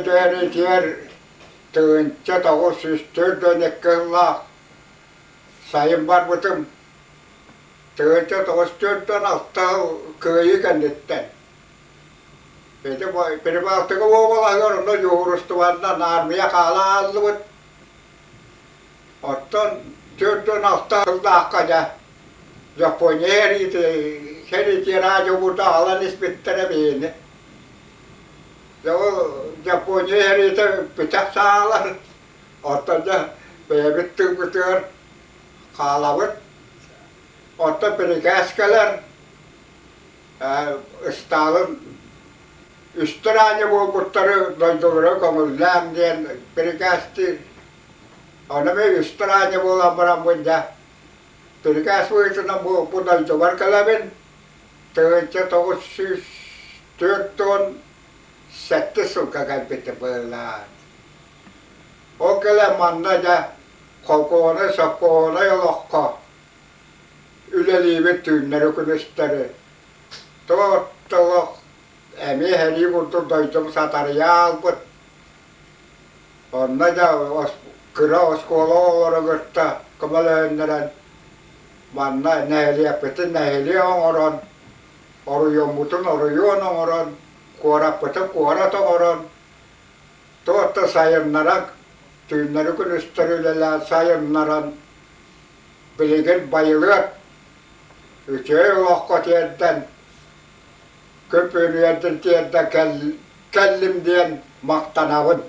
дойду сэриитигэр 1942 сыллаах сайын барбытым. 1946 сыл Кыайыы кэнниттэн. Ити Прибалтика уобалаһыгар онно дьуһуурустубаннан аармыйа хаала хааллыбыт. Оттон 46 сыллаахха дьэ Япония сэриитэ сэриитигэр аадьабыта аҕалан испиттэрэ биһини. Дьэ ол Япония сэриитэ бүппүтэх саалар. Оттон дьэ бэйэбит тыыбытыгар хаалабыт. Оттон бирикээс кэлэр, Ыстаалын үстэр аанньа буолбуттары дойдулара көҥүллээҥ диэн бирикээстиир. Ону мин үстэр аанньа буолан бараммын дьэ бирикээс быһыытынан бу, бу дойдубар кэлэбин. 1947 сылга кэлбитим быһыылаах. Ол кэлэн манна дьэ холкуонай, сокуонай олоххо үлэлиибит түүннэри-күнүстэри. Туох эмиэ сэрии курдук дойдум сатарыйа хаалбыт. Онно дьэ кыра оскуола оҕолоро кытта көмөлөһүннэрэн манна нэһилиэкпитин нэһилиэк оҥорон, оройуоммутун оройуон оҥорон, куораппытын куорат оҥорон, туох да сайыннаран, түүннэри-күнүстэри үлэлээн сайыннаран Билигин байылыат үчүгэй олоххо тиэрдэн, көп үөрүйэрдин тиэрдэ кэллим диэн махтанабын.